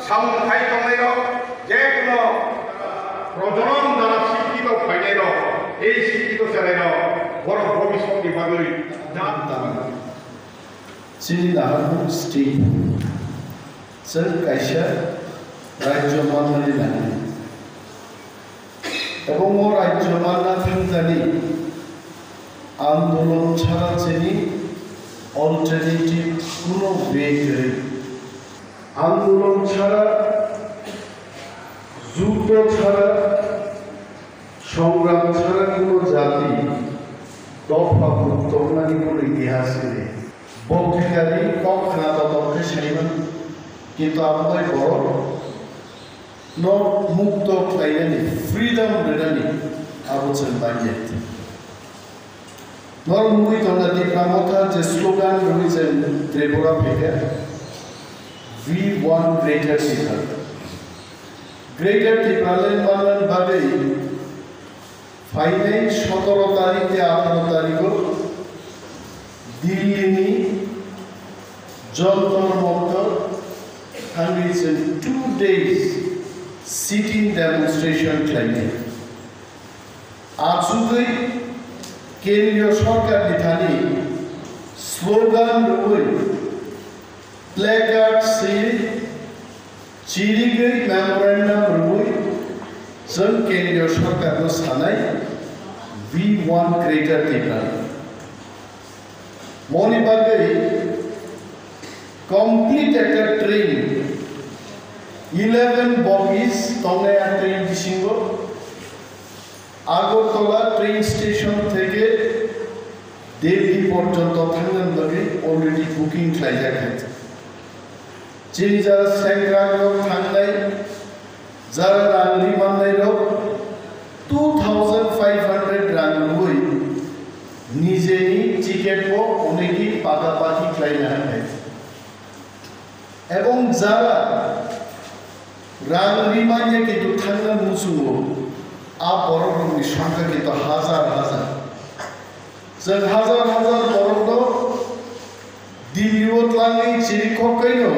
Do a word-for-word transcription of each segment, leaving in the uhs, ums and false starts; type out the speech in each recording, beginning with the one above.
Samung khai tongnairok, je kono projonom jara sikkhito phainairok, ei sikkhito cherairok, borok bhobishyotni bagwi chini Naharmon state, chwng kaisa rajyo manmani nangni. Ebong o rajyo manna thangkani andolon chara chini alternative kuno way kwrwi. Andolon chara, juddo chara, songram chara kuno jati dopha mukto wngnani kuno itihas kwrwi. Boktitani kok khna totok khe saiman, kintu abo bai borok no mukto khlainani, freedom rwnani abo chwng manya. Norok nugwi tongkha Tipra Motha je slogan rwui chwng Tripura phaikha, "We want Greater Tripura." Greater Tipraland manna bagwi phainai sotoro tarik tei atharo tarigo Delhi ni Jantar Mantar thangwi chwng two days sitting demonstration khlainai. Achugwi Kendriya Sorkarni thani slogan rwui, placard swiwi, chirigwi memorandum rwui chwng Kendriya Sorkarno sanai, "We want Greater Tipraland." Moni bagwi complete ekta train, eleven bogies tongnai a train bisingo Agartala train station theke Delhi porjonto thangnani bagwi already booking khlaijak hai. Chini jara sengkrakrok thangnai, jara rang ri mannairok two thousand five hundred rang rwui nijeni ticket bo onegi pakapaki khlaina hai. Ebong jara rang ri manya kintu thangna muchungo, a borokrokni songkha kintu hazar hazar. Chwng hazar hazar borokno Delhi-o tlangwi chirikhok kaino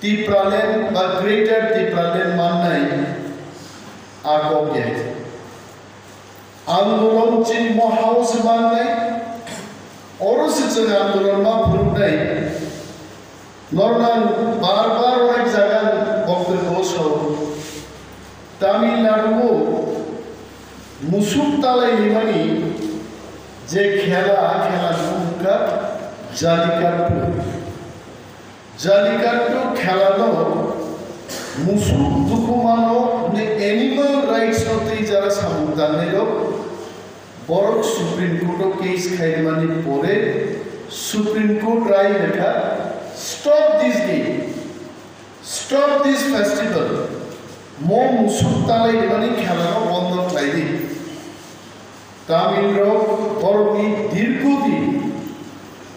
Tipraland ba Greater Tipraland mannai a kok ya. Andolon chini mohao se mannai, oro se chwng andolon ma phunuknai. Nornang bar bar onek jaga bokte bo sao. Tamil Nadu-o musuk talai himani je khela, a khela ni mung wngkha Jallikattu. Jallikattu khelano musuk dukumano hwnwi animal rights no twi jara samung tangnai rok borok Supreme Court o case khaimani pore Supreme Court rai lekha, "Stop this game, stop this festival." Mo musuk talai rimani khelano bondo khlai di. Tamil rok borokni dirgho din,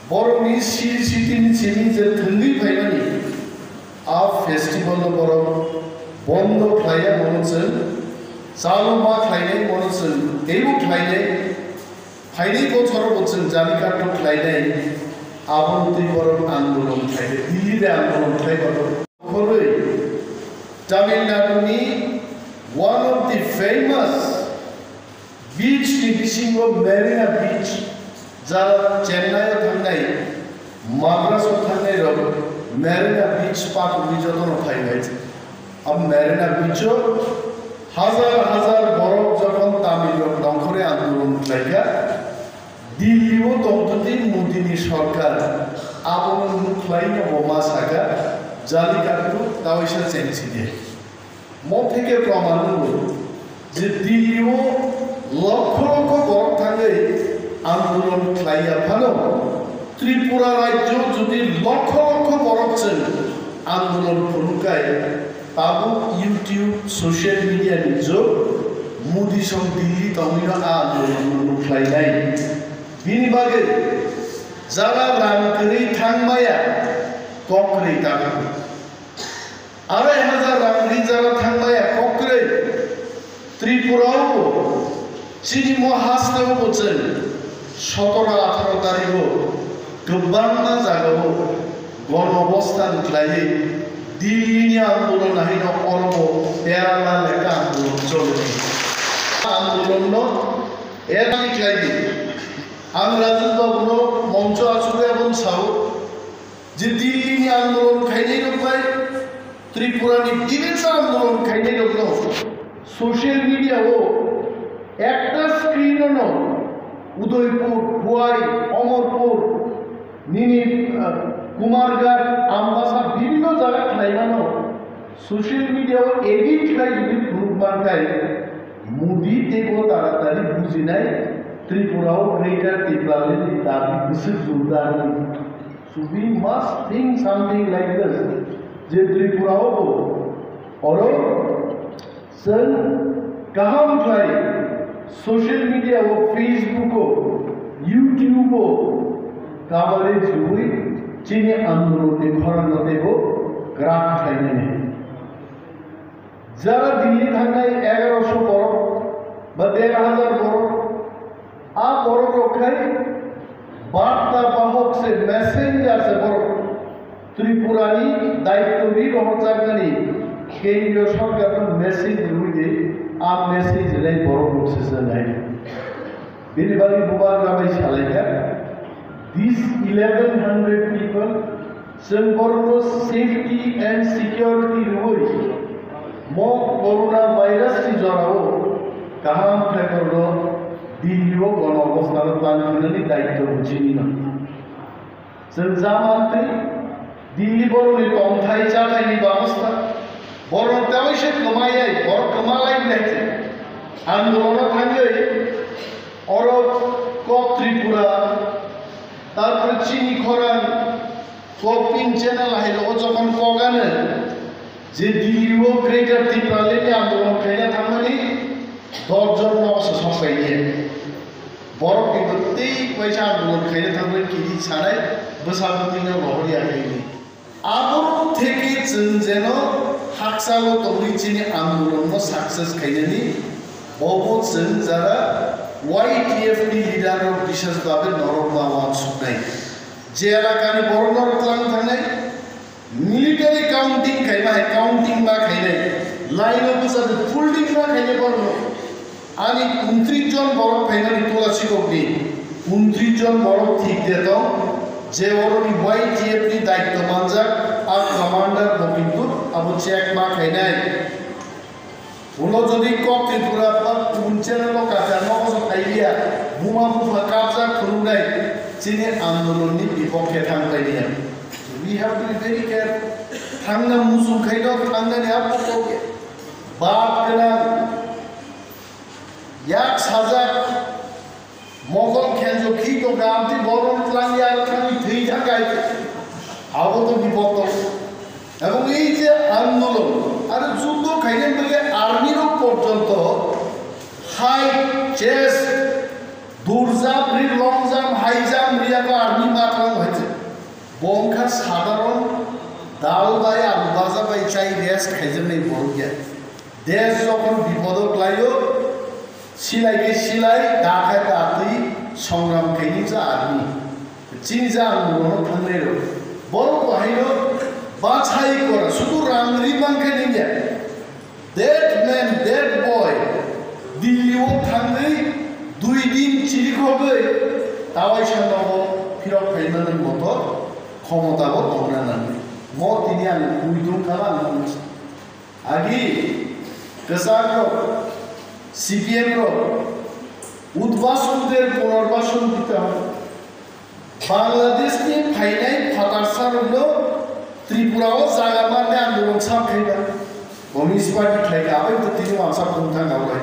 borokni sir sitini simi je thwngwi phaimani, a festival no borok bondo khlaiya, mono chwng chalo ma khlainai, mono chwng teibo khlainai, phainai bochoro bo chwng Jallikattu khlainai, abono twi borok andolon khlainai, Delhi de andolon khlai borok. Khorwi Tamil Nadu ni one of the famous beach ni bisingo Marina Beach, jara Chennai o thangnai, Madras o thangnai rok Marina Beach pakugwi jotono phainai. Am Marina Beach o hazar hazar borok jokhon Tamil rok nongkhorwi andolon khlaikha, Delhi o tongtwtwi Modi ni sorkar abono nukhlaino bo ma sakha, Jallikattu tawaisa chengsi de. Mo theke proman wngo je Delhi o lokho lokho borok thangwi andolon khlaiya phano Tripura rajyo jodi lokho lokho borok chwng andolon phunukkai, tabuk YouTube, social media ni jug, Modi song Delhi tongwino a andolon no nukhlainai. Bini bagwi jara rang kwrwi thangmaya kok kwrwi ta thangwi. Arai hajar rang rijak thangmaya kok kwrwi. Tripura o bo, chini mo haste o bo chwng sotoro atharo tarigo kwbangma jagao gono obosthan khlaiwi Dillini andolon haino orobo parallel ekta andolon choli. Andolonno erani khlaidi. Ang Rajesh Babuno moncho achugwi aboni sao je Dillini andolon khainai rok bai Tripurani bibinno andolon khainai rokno social media o ekta screen-o no Udaipur, Khowai, Amarpur, nini, ah, Kumarghat, Ambasa, bibinno jaga khlaimano social media o edit khlai jodi phunuk mankhai, Modi teibo taratari bujinai Tripura o Greater Tipraland ni dabi bwswk jordar ni. So we must think something like this, je Tripura o bo oro chwng kaham khlai social media o, Facebook o, YouTube o coverage rwui chini andolon ni khorang no teibo kwrak khlainani. Jara Delhi thangnai egaroso borok ba der hajar borok, a borok rok khai barta bahok se, messenger se borok. Tripura ni daityo ri rohorjaknani kendriyo sorkar no message rwui de, a message lai borok rok se se nai. Bini bagwi bubagra bai salaikha, these eleven hundred people, chwng borokno safety and security rwui mo corona virus ni jorao kaham khlai borokno Delhi o gono obostano tang thwinani daityo bo chinino. Chwng ja mantwi Delhi borokni tongthai chathaini babosta. Borok tei se kwmayai, borok kwmalai belai se. Andolono thangwi oro kok Tripura, tarpore chini khorang, kok pin channel hai rogo jokhon kok ano, je Delhi o Greater Tipraland ni andolon khaina thangmani dosh jon no se sok pailiya. Borok kintu tei waisa andolon khaina thangmani kiri sanai bwsa bwtwi no rohor ya khaini. Abo theke chwng jeno hakchalo tongwi chini andolon no success khainani, bobo chwng jara Y T F ni leader rok bisas babe norok ma wansuknai. Je elakani borok norok tlang thangnai, military counting khaima hai counting ma khainai, line o bwsa de folding ma khainai borok no. Ani untris jon borok phaimani Tulasikokni, untris jon borok thik de tong, je oroni Y T F ni daityo manjak, a commander bo kintu abo check ma khainai. Ulo jodi kok Tripura ba kubun channel o kaka nogo so phailia, buma bupha kapjak phunuknai, chini andolon ni bipokhe thang pailiya. We have to be very careful. Thangna muchung khaino thangnani abo kok bad gwnang. Yak sajak, mokol khenjo khi tongkha, amtwi borok tlang ya, thangwi thwi thangkha. Abo to bipod tong. Ebong ei je andolon, aro juddo khaina bagwi army rok porjonto high chest, durjam ri, long jump, high jump ri, abo army ma tlang hai je. Bo wngkha sadharon dal bai alu baja bai chai rest khaijaknai borok ya. Desh jokhon bipodo klaio, silai khe silai, da khe da twi songram khaini cha army. Chini cha ang bono thangnai rok. Borok bo haino bachai kora, sudu rang ri man khe ningya. That man, that boy, Delhi o thangwi dui din chirikhogwi tawaisa nogo phirok phaimanwi moto khomota bo tongna nangwi. Mo tini ang muitung khala ang nangwi. Agi kwchak rok, C P M rok, udbas uder punorbason dita hobo. Bangladesh ni phainai phatarsa rokno Tripura o jaga manni andolon sam khaida. Communist Party khlaika, abai to tini wansa phung thang abai.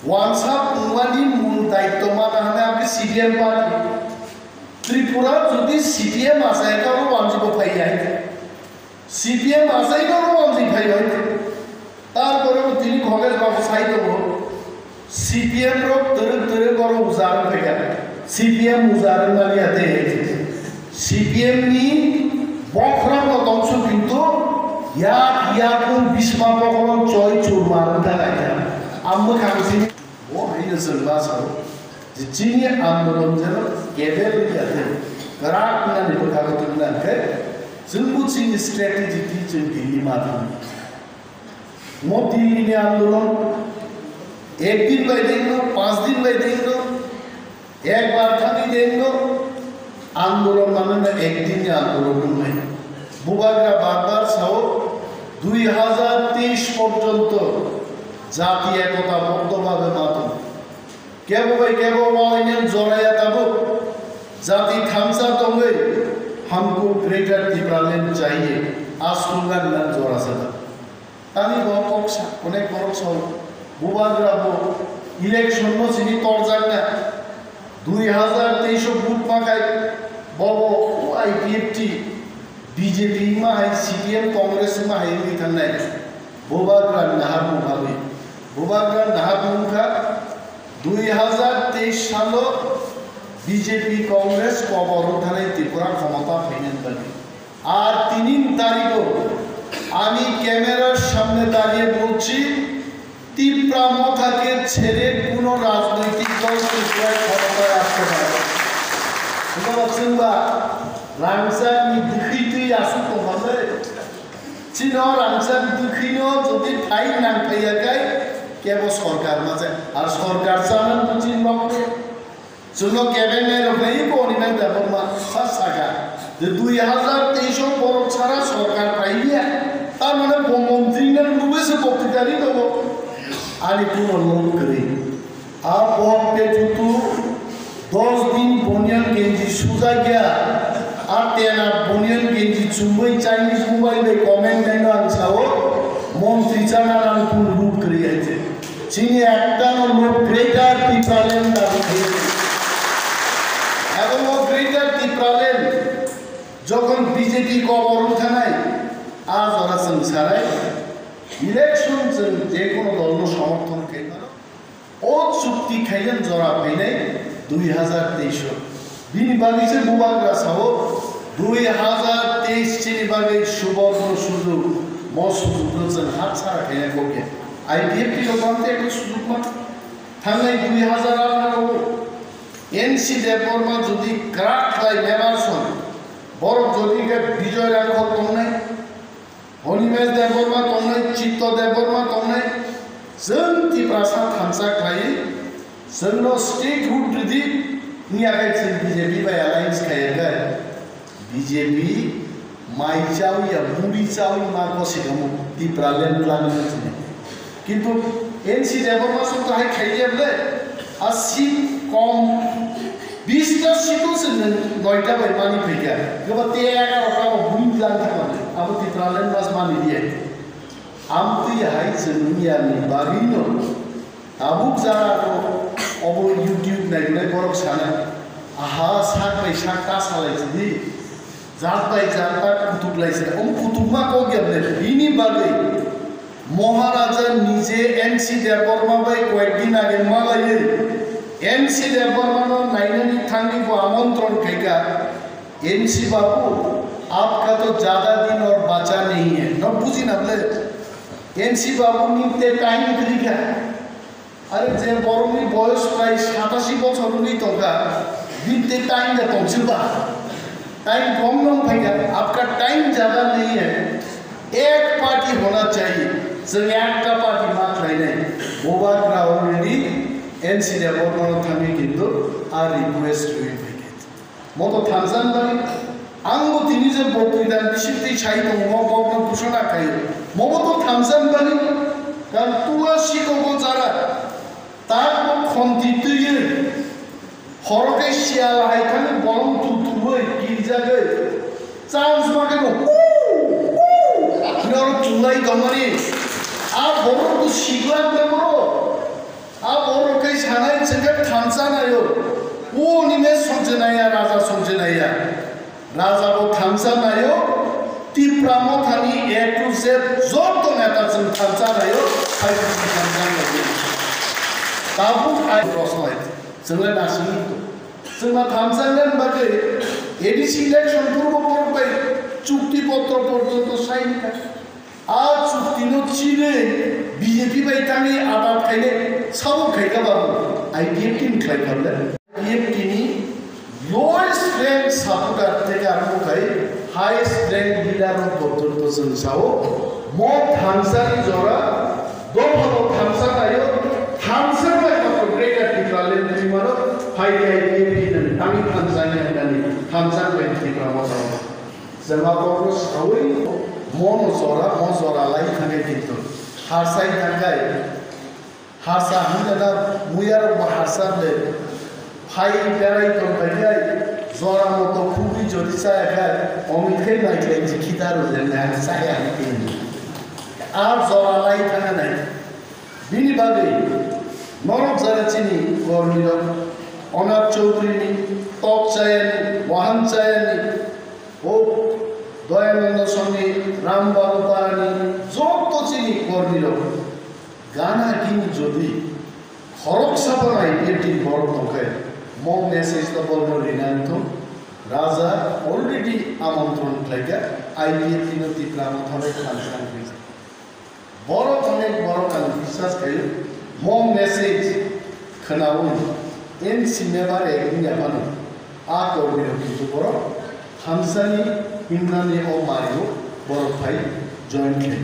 Wansa phungmani mul daityo mana hane aboni C P M party. Tripura jodi C P M achai ka ro wanji bo phai ya. C P M achai no ro wanji phai bai. Tarpore bo tini Khogesh babu sai tongo. C P M rok twrwk twrwk oro ujar wng phaikha. C P M ujar wng mani ya tei. C P M ni bokhorok no tongsu kintu yak yak wng bisma bokhorok choi churma wng thang ai kha. Ang mwkhang sini bo haino chwng ma sao je chini andolon jeno kebel ya tei kwrak wngnani bwkhago tong nang khe Chwngbo chini strategy twi chwng Delhi ma thang. Mo Delhi ni andolon ek din bai dengno, panch din bai dengno, ek bar thani dengno, andolon mane na ek din ni andolon nungnai. Bubagra bar bar sao, dui hazar teis porjonto jati ekota boddo bhabe ma thang. Kebo bai kebo walainani joraya tabuk. Jati thansa tongwi hamkuk Greater Tipraland chahiye. Aswk wngna nang jora sada. Tani bo kok sa, onek borok sao. Bubagra bo election no sini torjakna. Dui hazar teis o vote ma khai bobo I P F T, B J P ma hai, C P M, Congress ma hai wngwi thangnai. Bubagra nahar mung bagwi. Bubagra nahar mung kha. Dui hazar teis salo B J P Congress kobor wngthanai Tripura khomota phainani bagwi. Ar tinin tarikho ami camera samne dariye bolchi, Tipra Motha ke chhere kuno rajnoitik dol Tripura khomota asukte pare. Chwngba rangchak ni bwkhwi twi asuk tongmani. Chino rangchak bwkhwino jodi thai nang phaiya khai kebo sorkar ma je. Ar sorkar chaman buchin bokhe. Chwngno kebeng nai rok nai ko ni nang da bokma sa saka. De dui hazar teis o borok sara sorkar phaiya. Tar mane bo montri nang nube se bokti dari dogo. Ani kuno lok kwrwi. A bok petutu dos din boniyan genji sujakya, a tena boniyan genji chumui Chinese mobile bai comment naino ang sao, montri chana nang pun ruk kri aite. Chini ekta no lok Greater Tipraland dabi kri. Abo mo Greater Tipraland jokhon B J P kobor wngthanai, a jora chwng sarai, election chwng je kono dol no somorthon khaimano. O chukti khaiyan jora phainai dui hazar teis o. Bini bagwi se Bubagra sao dui hazar teis chini bagwi suborno sujug, mo sujugno chwng hatsara khaina kokya. I P F T rok bangte ekta sujug ma thangnai dui hazar atharo o N C Debbarma jodi kwrak khlai member song, borok jodi khe Bijoy Rangkhol tongnai, Animesh Debbarma tongnai, Chitto Debbarma tongnai, chwng Tiprasa thansa khlaiwi, chwngno statehood ridi, wngya khe chwng B J P bai alliance khaiya khe, B J P mai chawi ya, muri chawi ma kosi kamo Tipraland twlangwi chini. Kintu N C Debbarma song to hai khaiya ble, a seat kom Bista seat o se nwng noita bai mani phaikha, kebo te egaroh ta bo buini lang thangma abo Tipraland mas mani riyai. Amtwi hai chwng wngya ni bagwino tabuk jara o obo YouTube naikolai borok sana, aha sak bai sak ta salai sidi, jat bai jat ta kutuk lai sidi, omo kutukma kok ya ble bini bagwi. Maharaja nije N C Debbarma bai koyekdin age malaiwi N C Debbarmano nainani thangwi bo amontron khaikha, "N C babu, aapka to zyada din aur bacha nahi hai." No buji na bole? "N C babu ni te time kwrwi kha." Are je borokni boyos prai satashi bochor wngwi tongkha, bini tei time da tongchukba? Time kom nong phaikha, apka time jada nahi hai. Ek party hona chahiye, chwng ekta party ma khlainai. Bubagra already N C Debbarmano thangwi kintu a request rwi phaikha. Moto thansa ni bagwi, ang bo tini je bokti dan bisingtwi sai tongo, mo kokno buso na khaio. Mo bo to thansa ni bagwi, kan tula siko bo jara, tak bo khonti twiwi, horo khe siyal hai thani bolong tu tuwi, kirjagwi, chance ma khe bo, hu, hu, noro tulai tongmani, a borok bo siglak le borok. A borok khe sanai chwngkhe thansa naio. O nime songche naiya, raja songche naiya. Raja bo thansa naio. Tipra Mothani A to Z joto neta chwng thansa naio. Hai thansa naio. Tabuk ai rosnai. Chwngle nasini to. Chwngma thansa nang bagwi A D C election purbo borok bai chukti potro porjonto sign kha. A chukti no chini B J P bai thangwi atat khainai sabo khaikha babu I P F T ni khlai kha le. I P F T ni lowest rank supporter theke arokhe khai Highest rank leader rok porjonto chwng sao, mo thamsani jora, dophano thamsa naio, thamsa bai matro Greater Tipraland twi mano, phaidi I P F T nang tangwi thamsani hwnani, thamsa bai Tipra Motha. Chwng aborokno saui mono jora, mo jora lai thangkhe kintu harsai thangkhai. Harsa hwnjana muyarokbo harsa le phai berai tongphaikhai, jora moto khugwi jodi chayakha, omit khai naikhlai jikhi daru le nang chaya hwnwi tini. A jora lai thangkha nai. Bini bagwi norok jara chini kormirok, Onat Chowdhury ni tok chayani, wahan chayani, o Doyananda Songni, Ram Babu Parani, joto chini kormirok. Gana gini jodi khoroksa bo I P F T ni borok tongkhe, mo message to borokno rinani thung. Raja already amontron khlaikha, I P F T no Tipra Motha bai khamsang khlaikha. Borok onek borok ang biswas khaio, mo message khnaui M C member ek wngya phano a kormirok kintu borok thamsani himnani o mario borok phai join khlai.